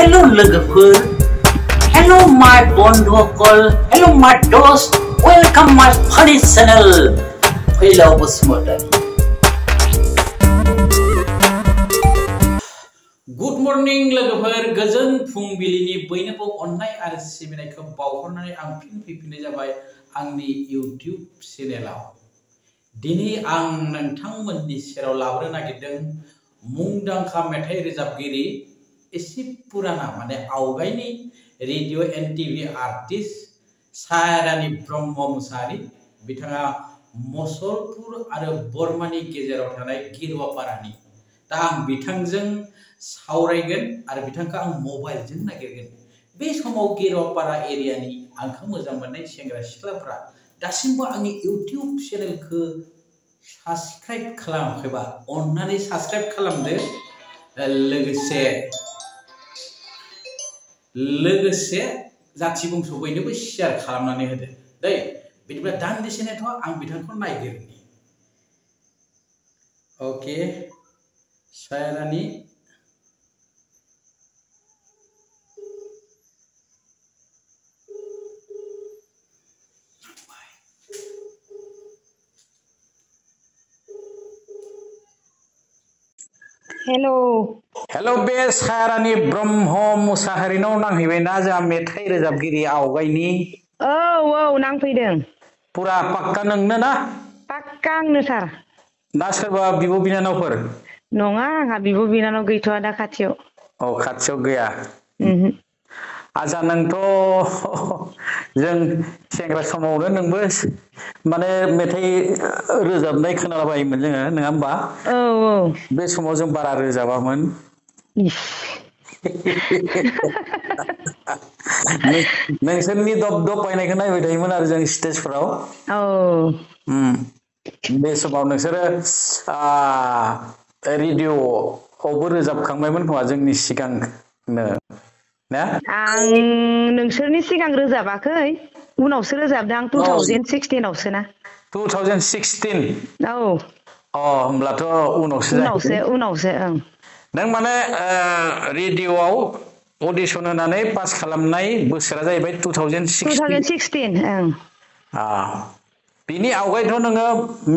Hello लोगोफोर, hello my बंधुफोर, hello my दोस्त, welcome my funny channel. फैलाव बसुमतारी. Good morning लोगोफोर, गोजोन फुंबिलिनि बयनोबो अननाय आरो सिबिनायखौ बावहरनानै आं फिन फैफिननाय जाबाय आंनि YouTube चेनेलाव. दिनै आं नोंथांमोननि सेराव लाबोनो नागिरदों मुंदांखा मेथाइ रोजाबगिरि एसे पुराना माने आवगायनि रेडिअ एन्ड टिभि आर्टिस्ट सायारानि ब्रह्म मुसाहारि बिथाङा मसलपुर आरो बर्मानि गेजेराव थानाय गिरवापारानि दा आं बिथांजों सावरायगोन आरो बिथांखौ आं मबाइलजों नागिरगोन बे समाव गिरवापारा एरियानि आंखौ मोजां मोननाय सेंग्रा सिख्लाफोरा दासिमबो आंनि इउटिउब चेनेलखौ साबस्क्राइब खालामाखैबा अन्नानै साबस्क्राइब खालामदो लोगोसे जाथि बंस' बयनोबो शेयार खालामनानै होदो दै बिदिब्ला दान्दिसेनेथ' आं बिथांखौ नायगिरनि ओके सायारानि हेलो बे सायारानि ब्रह्म मुसाहारिनाव नांहैबायना जोंहा मेथाइ रोजाबगिरि आवगायनि औ नांफैदों पुरा पाक्का नोंनो ना पाक्का आंनो सार ना सोरबा बिब' बिनानावफोर नङा आंहा बिब' बिनानाव गैथ'आ दा खाथियाव खाथियाव गैया आजा नोंथ' जों सेंग्रा समावनो नोंबो माने मेथाइ रोजाबनाय खोनालाबायोमोन जोङो नङा होमबा औ बे समाव जों बारा रोजाबामोन नोंसोरनि दब दब बायनायखौ नायबाय थायोमोन आरो जों स्टेजफोराव बे समाव नोंसोरो रेडिअ'आवबो रोजाबखांबायमोन खोमा जोंनि सिगांनो ना आं नोंसोरनि सिगां रोजाबाखै उनावसो रोजाबदों आं 2016 आवसो ना 2016 औ होमब्लाथ' उनावसो ओं नों माने रेडिअ'आव अडिसन होनानै पास खालामनाय बोसोरा जाहैबाय 2016 ओं बिनि आवगायथ' नोङो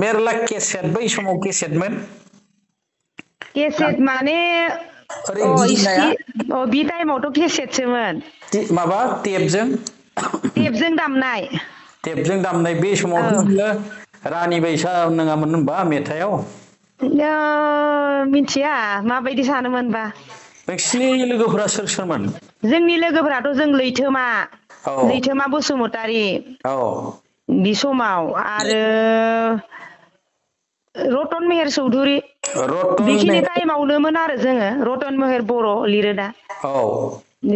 मेरला केसेट बै समाव केसेटमोन केसेट माने बि टाइमावथ' केसेटसोमोन माबा टेपजों दामनाय बे समावथ' नोङो रानि बायसा नङामोन होनबा मेथाइआव मिथिया माबायदि सानोमोनबा नोंसिनि लोगोफोरा सोर सोरमोन जोंनि लोगोफोराथ' जों लैथोमा बसुमतारी बि समाव आरो रतन मेहेर चौधुरी बेखिनि टाइमावनोमोन आरो जोङो रतन मेहेर बर' लिरो दा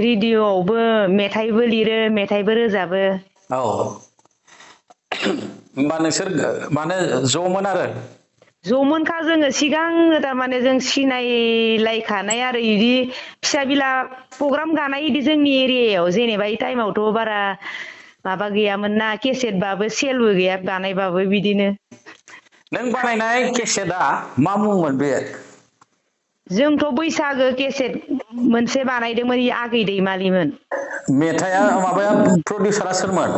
रेडिअ'आवबो मेथाइबो लिरो मेथाइबो रोजाबो होमबा नोंसोर माने ज'मोन आरो ज'मोनखा जोङो सिगांनो थारमाने जों सिनायलायखानाय आरो इदि फिसा बिला प्रग्राम गानाय इदि जोंनि एरियायाव जेनेबा इ टाइमावथ' बारा माबा गैयामोन ना केसेटबाबो सेलबो गैया बानायबाबो बिदिनो नों बानायनाय केसेटआ मा मुंमोन बे जोंथ' बैसागो केसेट मोनसे बानायदोंमोन इ आगै दैमालिमोन मेथाइआ माबाया प्रडिउसारा सोरमोन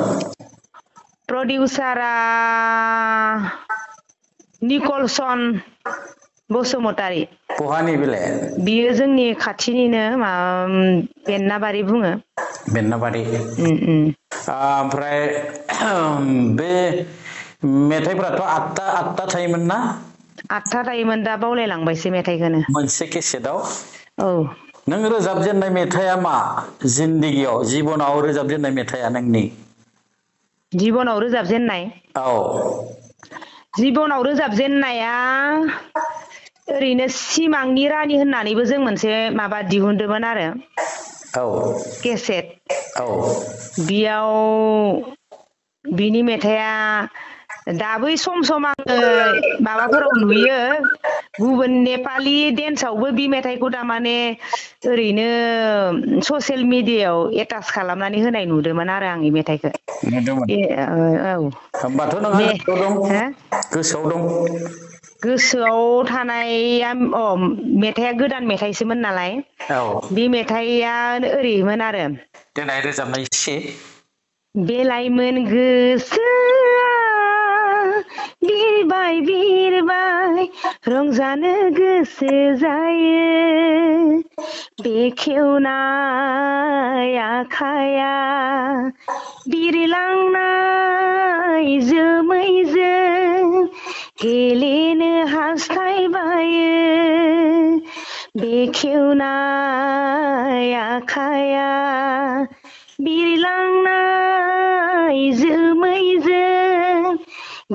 प्रडिउसारा निकलसन बसुमतारी बहानि बेलाय बियो जोंनि खाथिनिनो बेन्नाबारि बुङो बेन्नाबारि ओमफ्राय बे मेथाइफोराथ' आठथा थायोमोन ना 8था थायोमोन दा बावलायलांबायसो मेथाइखौनो मोनसे केसेटआव नों रोजाबजेननाय मेथाइआ मा जिबनाव रोजाबजेननाय मेथाइआ नोंनि जिबनाव रोजाबजेननाय जिबनाव रोजाबजेननाया ओरैनो सिमांनि रानि होननानैबो जों मोनसे माबा दिहुनदोंमोन आरो केसेट बेयाव बिनि मेथाइआ दाबो सम सम आङो माबाफोराव नुयो गुबुन नेपालि डेन्सआवबो बि मेथाइखौ थारमाने ओरैनो ससियेल मिडियायाव एटाच खालामनानै होनाय नुदोंमोन आरो आं इ मेथाइखौ होमबाथ' नोंहा गोसोआव दं गोसोआव थानाया मेथाइया गोदान मेथाइसोमोन नालाय बे मेथाइया ओरैमोन आरो देनाय रोजाबनाय एसे बेलाइमोन गोसोआ बिरबाय बिरबाय रंजानो गोसो जायो बेखेवनाय आखाया बिरलांनाय जोमैजों गेलेनो हास्थायबायो बेखेवनाय आखाया बिरलांनाय जोमैजों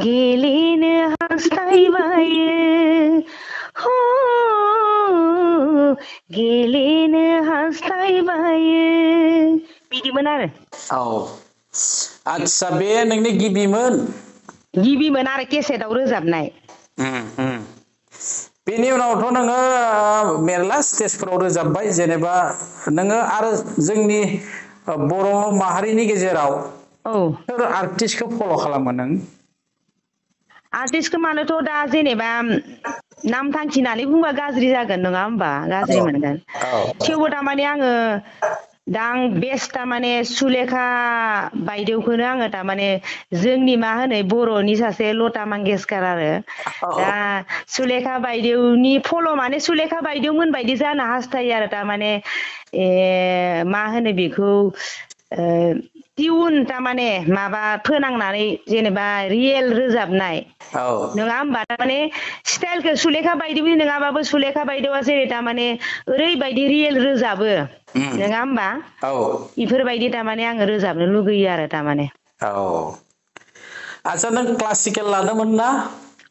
गेलेनो हास्थायबायो हो गेलेनो हास्थायबायो बिदिमोन आरो आच्छा बे नोंनि गिबिमोन आरो केसेटआव रोजाबनाय बेनि उनावथ' नोङो मेरला स्टेजफोराव रोजाबबाय जेनेबा नोङो आरो जोंनि बर' माहारिनि गेजेराव सोर आर्टिस्टखौ फल' खालामो नों आर्टिस्टखौ मानोथ' दा जेनेबा नाम थांखिनानै बुंबा गाज्रि जागोन नङा होमबा गाज्रि मोनगोन थेवबो थारमाने आङो दा आं बेस्ट थारमाने सुलेखा बायदेवखौनो आङो थारमाने जोंनि मा होनो बर'नि सासे लता मंगेशकार आरो दा सुलेखा बायदेवनि फल' माने सुलेखा बायदेवमोन बायदि जानो हास्थायो आरो थारमाने मा होनो बेखौ टिउन थारमाने माबा फोनांनानै जेनेबा रियेल रोजाबनाय नङा होमबा थारमाने स्टाइलखौ सुलेखा बायदेवनि नङाबाबो सुलेखा बायदेवा जेरै थारमाने ओरैबायदि रियेल रोजाबो नङा होमबा इफोरबायदि थारमाने आङो रोजाबनो लुगैयो आरो थारमाने आच्छा नों क्लासिकेल लादोंमोन ना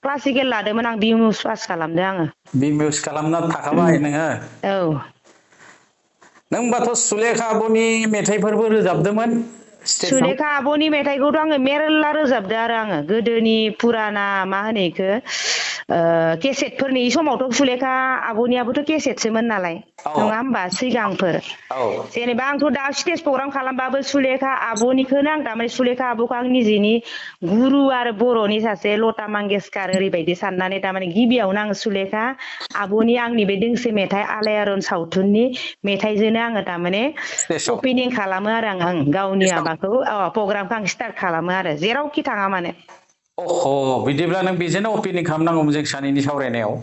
क्लासिकेल लादोंमोन आं बिमिउस पास खालामदों आङो बिमिउस खालामना थाखाबाय नोङो नों होमबाथ' सुलेखा आब'नि मेथाइफोरबो रोजाबदोंमोन सुलेखा आब'नि मेथाइखौथ' आङो मेरला रोजाबदों आरो आङो गोदोनि पुराना मा होनो इखो केसेटफोरनि समावथ' सुलेखा आब'नियाबोथ' केसेटसोमोन नालाय नङा होमबा सिगांफोर जेनेबा आंथ' दा स्टेज प्रग्राम खालामबाबो सुलेखा आब'निखौनो आं थारमाने सुलेखा आब'खौ आं निजेनि गुरु आरो बर'नि सासे लता मंगेशकार ओरैबायदि साननानै थारमाने गिबियावनो आङो सुलेखा आब'नि आंनि बे दोंसे मेथाइ आलायारन सावथुननि मेथाइजोंनो आङो थारमाने अपेनिं खालामो आरो आं गावनि माबाखौ प्रग्रामखौ आं स्टार्ट खालामो आरो जेरावखि थाङा माने बिदिब्ला नों बेजोंनो अपेनिं खालामनांगौमोन जों सानैनि सावरायनायाव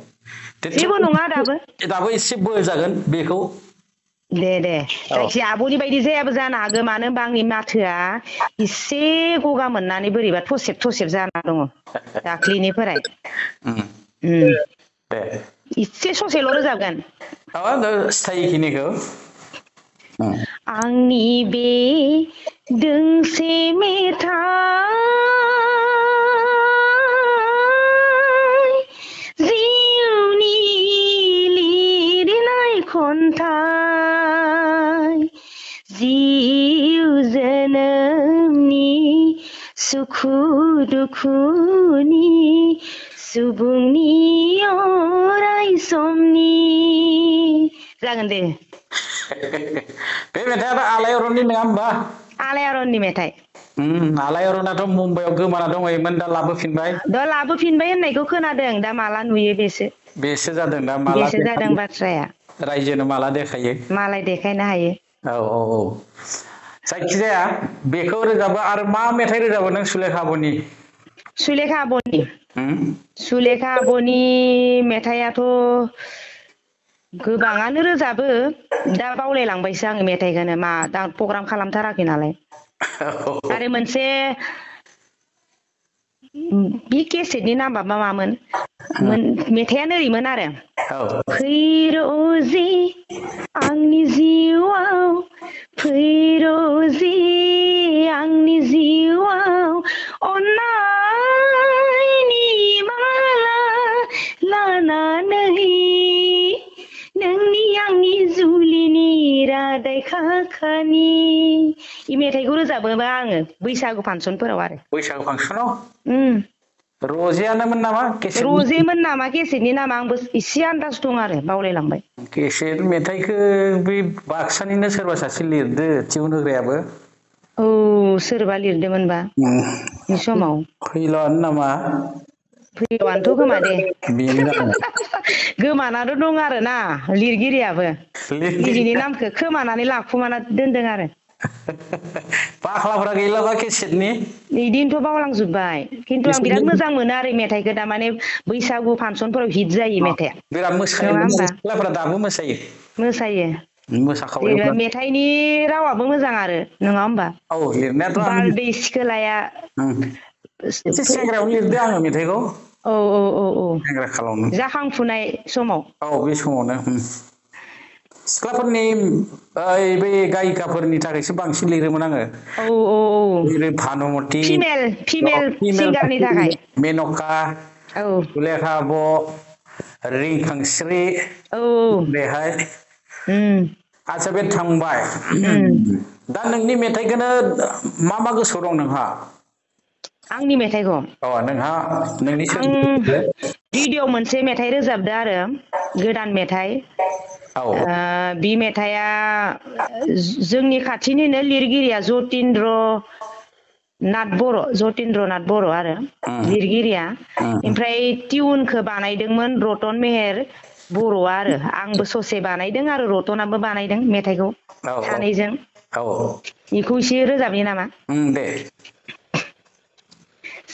जेबो नङा दाबो एसे बोजागोन बेखौ दे जायखिया आब'नि बायदि जायाबो जानो हागौ मानो होनबा आंनि माथोआ एसे गगा मोननानै बोरैबा थसेब जाना दङ दाख्लिनिफ्राय एसे ससेल' रोजाबगोन स्थायिखिनिखौ आंनि बे दोंसे मेथाइ जिउनि लिरनाय खन्थाइ जिउ जोनोमनि सुखु दुखुनि सुबुंनि अराय समनि जागोन दे बे मेथाइआ आलायारननि नङा होमबा आलायारननि मेथाइ आलायारनाथ' मुम्बाइआव गोमाना दंहैयोमोन दा लाबोफिनबाय होननायखौ खोनादों दा माला नुयो बेसो जादों दा माला बेसो जादों बाथ्राया रायजोनो माला देखायो मालाय देखायनो हायो जायखिजाया बेखौ रोजाबो आरो मा मेथाइ रोजाबो नों सुलेखा आब'नि मेथाइआथ' गोबाङानो रोजाबो दा बावलायलांबायसो आङो मेथाइखौनो दा प्रग्राम खालामथाराखै नालाय आरो मोनसे बे केसेटनि नामा मामोन मेथाइआनो ओरैमोन आरो फैर'जि आंनि जिउआव फैर'जि आंनि जिउआव अननायनि माला लानानै नोंनि आंनि जुलिनि रादाय खाखानि इ मेथाइखौ रोजाबोबा आङो बैसागु फांसनफोराव आरो बैसागु फांसनाव रजेयानोमोन नामा रजेमोन नामा केसेटनि नामा आंबो एसे आन्दाज दं आरो बावलायलांबाय केसेट मेथाइखौ बै बाक्सानिनो सोरबा सासे लिरदो टिउन होग्रायाबो सोरबा लिरदोंमोनबा बे समाव फैल'आनो नामा फैयावनोथ' खोमा दे बेनो जादों गोमानानै दं आरो ना लिरगिरियाबो निजिनि नामखौ खोमानानै लाखुमाना दोनदों आरो बाख्लाफोरा गैलाबा केसेटनि इदिनोथ' बावलांजोब्बाय खिन्थु आं बिराद मोजां मोनो आरो मेथाइखौ दा माने बैसागु फांसनफोराव हिट जायो मेथाइआ बिराद नङा मोसायोमोन होमबा सिख्लाफोरा दाबो मोसायो मोसायो जेनेबा मोसाखावरिफ्रा मेथाइनि रावाबो मोजां आरो नङा होमबा औ लिरनायाथ' आं बारदै सिखोलाया एसे सेंग्रायावनो लिरदो आङो मेथाइखौ औ औ औ औ सेंग्रा खालावनो जाखांफुनाय समाव औ बे समावनो सिख्लाफोरनि बै गायिकाफोरनि थाखायसो बांसिन लिरोमोन आङो औ औ औ जेरै भानुमति फिमेल फिमेल सिंगारनि थाखाय मेनका औ सुलेखा बर' रिंखांस्रि औ बेहाय उम आच्छा बे थांबाय उम दा नोंनि मेथाइखौनो मा मा गोसोआव दं नोंहा आंनि मेथाइखौ नोंहा नोंनि आं भिडिअ मोनसे मेथाइ रोजाबदो आरो गोदान मेथाइ औ बि मेथाइआ जोंनि खाथिनिनो लिरगिरिया जतिन्द्र नाथ बर' आरो लिरगिरिया ओमफ्राय टिउनखौ बानायदोंमोन रतन मेहेर बर'आ आरो आंबो ससे बानायदों आरो रतनाबो बानायदों मेथाइखौ औ सानैजों औ बेखौ एसे रोजाबनि नामा दे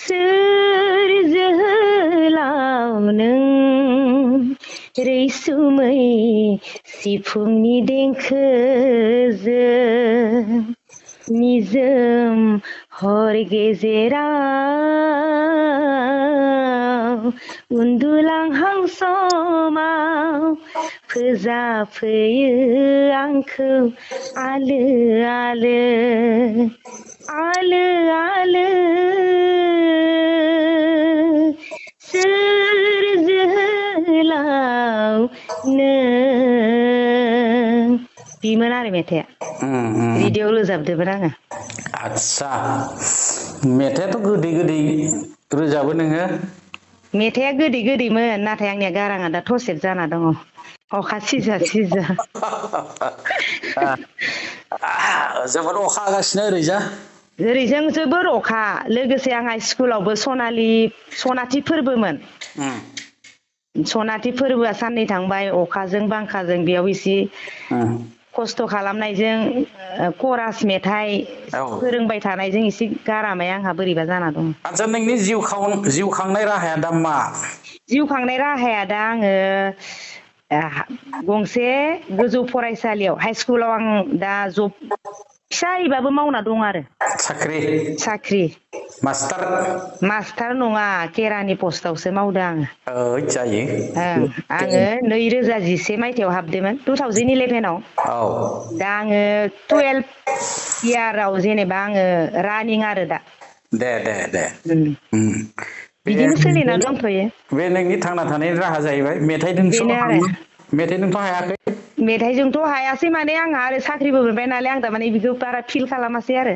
सोर जोहोलाव नों रैसुमै सिफुंनि देंखोजों निजोम हर गेजेराव उन्दुलांहां समाव फोजाफैयो आंखौ आलो आलो आलो आलो सोर जोहोलाव नों बिमोन आरो मेथाइआ रेडिअ रोजाबदोंमोन आङो आच्छा मेथाइआथ' गोदै गोदै रोजाबो नोङो मेथाइआ गोदै गोदैमोन नाथाय आंनिया गाराङा दा थसेब जाना दङ अखा सिजा सिजा जोबोद अखा हागासिनो ओरैजा ओरैजों जोबोर अखा लोगोसे आंहा स्कुलावबो सनाथि फोरबोमोन सनाथि फोरबोआ साननै थांबाय अखाजों बांखाजों बेयाव एसे खस्थ' खालामनायजों करास मेथाइ औ फोरोंबाय थानायजों एसे गारामाया आंहा बोरैबा जाना दं आच्छा नोंनि जिउ खांनाय राहाया दा मा जिउ खांनाय राहाया दा आङो गंसे गोजौ फरायसालियाव हाइ स्कुलाव आं दा जब फिसायैबाबो मावना दं आरो साख्रि मास्टार नङा केरानि पस्टआवसो मावदों आङो जायो आङो 2011 मायथाइयाव हाबदोंमोन 2011आव औ दा आङो 12 इयाराव जेनेबा आङो रानिं आरो दा दे बिदिनो सोलिना दंथ'यो बे नोंनि थांना थानायनि राहा जाहैबाय बेनो आरो मेथाइजोंथ' हायाखै मेथाइजोंथ' हायासै माने आंहा आरो साख्रिबो मोनबाय नालाय आं थारमाने बेखौ बारा फिल खालामासै आरो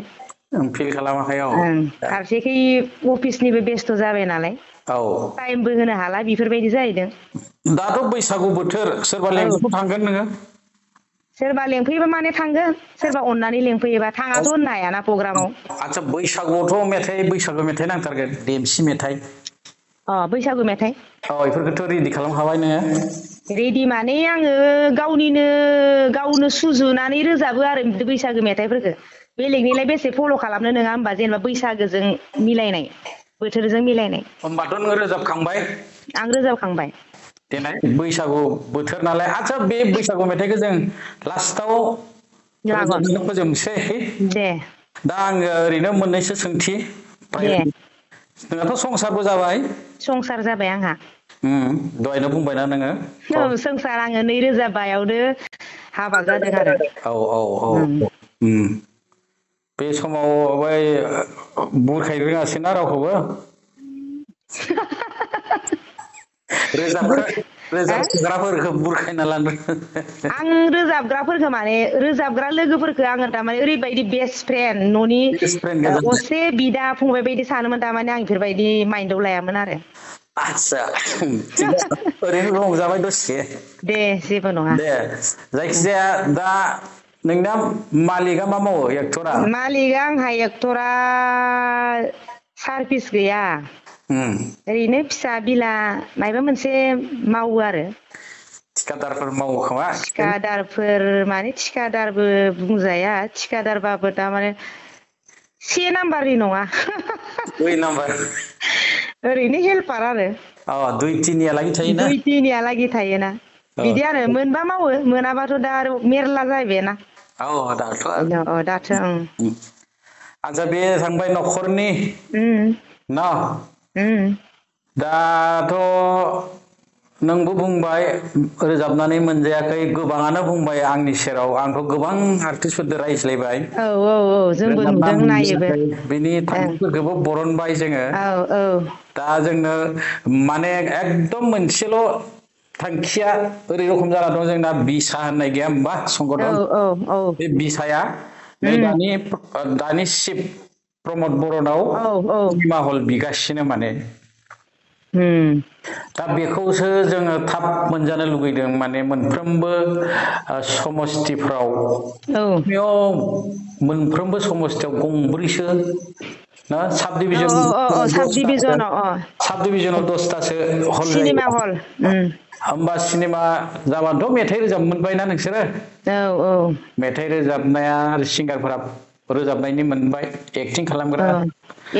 फिल खालामाखै औ फारसेखै अफिसनिबो बेस्थ' जाबाय नालाय औ टाइमबो होनो हाला बेफोरबायदि जाहैदों दाथ' बैसागु बोथोर सोरबा औ लेंबाथ' थांगोन नोङो सोरबा लेंफैयोबा माने थांगोन सोरबा अननानै लेंफैयोबा थाङाथ' होननो हायाना प्रग्रामाव आच्छा बैसागुआवथ' बैसागु मेथाइ नांथारगोन देमसि मेथाइ बैसागु मेथाइ बेफोरखौथ' रेडि खालामखाबाय नोङो रेडि माने आङो गावनो सुजुनानै रोजाबो आरो बैसागो मेथाइफोरखौ बेलेगनिलाय बेसे फल' खालामनो नङा होमबा जेनेबा बैसागोजों मिलायनाय बोथोरजों मिलायनाय होमबाथ' नोङो रोजाबखांबाय आं रोजाबखांबाय देनाय बैसागु बोथोर नालाय आच्छा बे बैसागु मेथाइखौ जों लास्टाव लागोन रोजाबनानै फोजोबनोसै दे दा आङो ओरैनो मोननैसो सोंथि दे नोंहाथ' संसारबो जाबाय संसार जाबाय आंहा दहायनो बुंबायना नोङो संसार आङो 2022आवनो हाबा जादों आरो औ बे समाव बै बुरखायनो रोङासैना रावखौबो रोजाबग्राफोरखौ बुरखायना लांदों आं रोजाबग्राफोरखौ माने रोजाबग्रा लोगोफोरखौ आङो थारमाने ओरैबायदि बेस्ट फ्रेन्ड न'नि बेस्ट फ्रेन्ड गोजा असे बिदा फंबाय बायदि सानोमोन थारमाने आं बेफोरबायदि माइन्दआव लायामोन आरो आच्छा ओरैनो रंजाबाय दसे दे जेबो नङा दे जायखिजाया दा नोंना मालिकआ मा मावो एक्टरा मालिकआ आंहा एक्टरा सारभिस गैया ओरैनो फिसा बिला मायबा मोनसे मावो आरो थिकादारफोर मावो खोमा थिकादारफोर माने थिकादारबो बुंजाया थिकादारबाबो तारमाने 1 नाम्बारनि नङा 2 नाम्बार ओरैनो हेल्पार आरो 2-3 यालागै थायोना 2-3 यालागै थायोना बिदि आरो मोनबा मावो मोनाबाथ' दा आरो मेरला जाहैबायना दाथ' आच्छा बे थांबाय न'खरनि न दाथ' नोंबो बुंबाय रोजाबनानै मोनजायाखै गोबाङानो बुंबाय आंनि सेराव आंथ' गोबां आर्टिस्टफोरजों रायज्लायबाय जोंबो नुदों नायोबो बिनि थांखिफोरखौबो बरनबाय जोङो दा जोंनो माने एकदम मोनसेल' थांखिया ओरै रखम जाना दं जोंना बिसा होननाय गैया होमबा संगठन बे बिसाया नै दानि चिफ प्रमद बर'नाव सिनेमा हल बिगासिनो माने दा बेखौसो जोङो थाब मोनजानो लुगैदों माने मोनफ्रोमबो समस्तिफ्राव मोनफ्रोमबो समस्तियाव गंब्रैसो ना साब डिभिजनाव 10थासो हल सिनेमा जायो हल होमबा सिनेमा जाबाथ' मेथाइ रोजाब मोनबायना नोंसोरो मेथाइ रोजाबनाया आरो सिंगारफोरा रोजाबनायनि मोनबाय एक्टिं खालामग्रा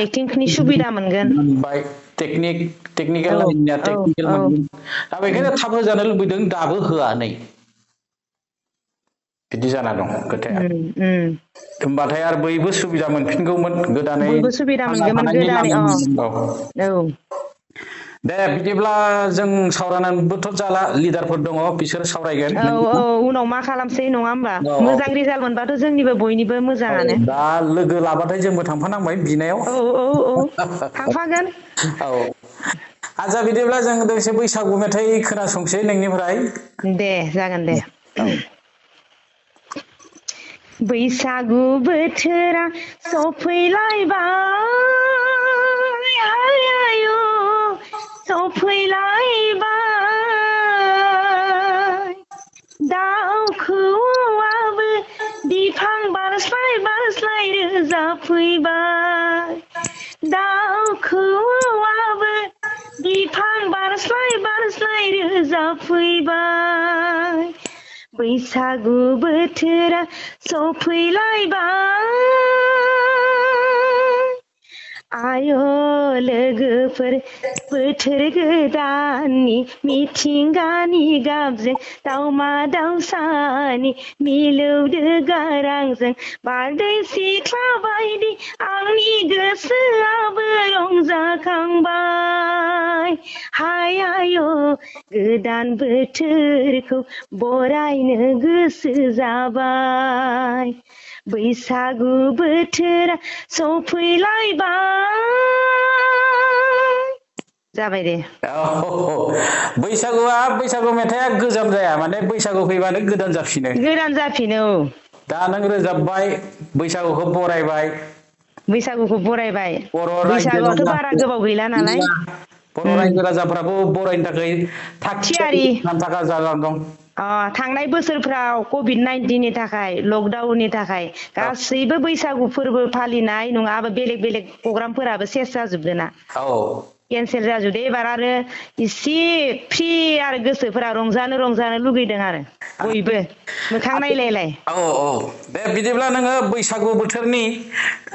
एक्टिंनि सुबिदा मोनबाय टेकनिकेल लाइननिया टेकनिकेल मोनगोन दा बेखायनो थाब होजानो लुबैदों दाबो होआ नै बिदि जाना दं खोथाया होमबाथाय आरो बयबो सुबिदा मोनफिनगौमोन गोदानै थांना थानायनि लामा मोनगौ दे बिदिब्ला जों सावरायनानैबोथ' जाला लिडारफोर दङ बिसोर सावरायगोन उनाव मा खालामसै नङा होमबा मोजां रिजाल्ट मोनबाथ' जोंनिबो बयनिबो मोजाङानो दा लोगो लाबाथाय जोंबो थांफानांबाय बिनायाव थांफागोन आच्छा बिदिब्ला जों दोंसे बैसागु मेथाइ खोनासंसै नोंनिफ्राय दे जागोन दे बैसागु बोथोरा सफैलायबाय आयौ सफैलायबाय दाउ खौवौआबो बिफां बारस्लाय रोजाबफैबाय दाउ खौवौआबो बिफां बारस्लाय रोजाबफैबाय बैसागु बोथोरा सफैलायबाय आयो लोगोफोर बोथोर गोदाननि मिथिंगानि गाबजों दाउमा दाउसानि मिलौदो गारांजों बारदै सिख्ला बायदि आंनि गोसोआबो रंजाखांबाय हाय आयो गोदान बोथोरखौ बरायनो गोसो जाबाय बैसागु बोथोरा सफैलायबाय जाबाय दे बैसागु मेथाइआ गोजाम जाया माने बैसागु फैबानो गोदान जाफिनो दा नों रोजाबबाय बैसागुखौ बरायबाय बैसागुआथ' बारा गोबाव गैला नालाय बर' रायजो राजाफ्राबो बरायनो थाखाय थाग थियारि जानानै दं थांनाय बोसोरफ्राव COVID-19नि थाखाय लकडाउननि थाखाय गासैबो बैसागु फोरबो फालिनाय नङाबा बेलेग प्रग्रामफोराबो सेस जाजोबदोंना केनसेल जाजोबदो एबार आरो इसे फ्रि आरो गोसोफोरा रंजानो लुगैदों आरो बयबो मोखां नायलायलाय दे बिदिब्ला नोङो बैसागु बोथोरनि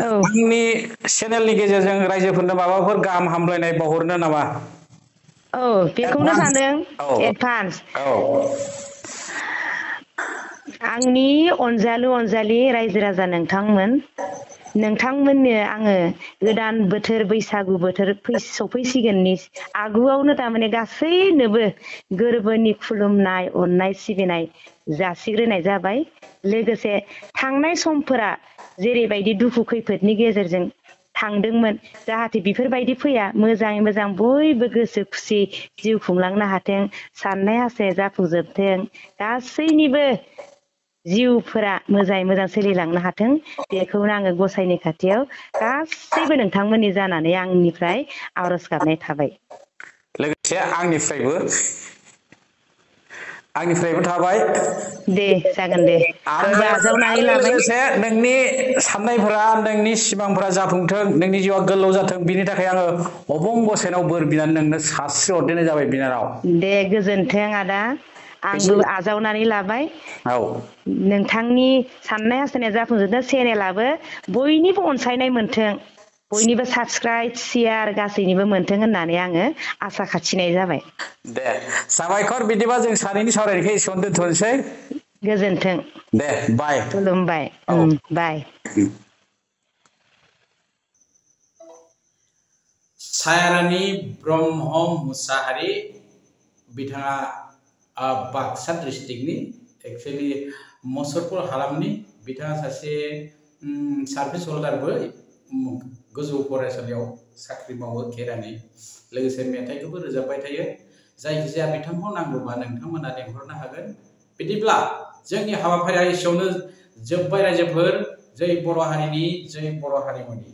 आंनि चेनेलनि गेजेरजों रायजोफोरनो माबाफोर गाहाम हामलायनाय बावहरनो नामा बेखौनो सानदों एडभान्स आंनि अनजालि रायजो राजा नोंथांमोननो आङो गोदान बोथोर बैसागु बोथोर सफैसिगोननि आगुआवनो तारमाने गासैनोबो गोरबोनि खुलुमनाय अननाय सिबिनाय जासिग्रोनाय जाबाय लोगोसे थांनाय समफोरा जेरैबायदि दुखु खैफोदनि गेजेरजों थांदोंमोन जाहाथे बेफोरबायदि फैया मोजाङै मोजां बयबो गोसो खुसि जिउ खुंलांनो हाथों साननाय हास्थायनाया जाफुंजोबथों गासैनिबो जिउफोरा मोजाङै मोजां सोलिलांनो हाथों बेखौनो आङो गसाइनि खाथियाव गासैबो नोंथांमोननि जानानै आंनिफ्राय आरज गाबनाय थाबाय लोगोसे आंनिफ्रायबो थाबाय दे जागोन दे आंबो आजावनानै लाबाय लोगोसे नोंनि साननायफोरा नोंनि सिमांफोरा जाफुंथों नोंनि जिउआ गोलाव जाथों बिनि थाखाय आङो अबं गसाइनाव बोर बिनानै नोंनो सास्रि हरदेनाय जाबाय बिनानाव दे गोजोन्थों आदा आंबो आजावनानै लाबाय औ नोंथांनि साननाय हास्थायनाया जाफुंजोबथों चेनेलाबो बयनिबो अनसायनाय मोनथों बयनिबो साबसक्राइब शेयार गासैनिबो मोनथों होननानै आङो आसा खाथिनाय जाबाय दे साबायखर बिदिबा जों सानैनि सावरायनायखौ एसेयावनो दोनथ'नोसै गोजोन्थों दे बाय खुलुमबाय औ बाय सायारानि ब्रह्म मुसाहारि बिथाङा बाक्सा डिस्ट्रिक्टनि एक्सुवेलि मुसलपुर हालामनि बिथाङा सासे सार्भिस हल्डारबो गोजौ फरायसालियाव साख्रि मावो केरानि लोगोसे मेथाइखौबो रोजाबबाय थायो जायखिजाया बिथांखौ नांगौबा नोंथांमोना लेंहरनो हागोन बिदिब्ला जोंनि हाबाफारिया एसेयावनो जोब्बाय रायजोफोर जै बर' हारिनि जै बर' हारिमुनि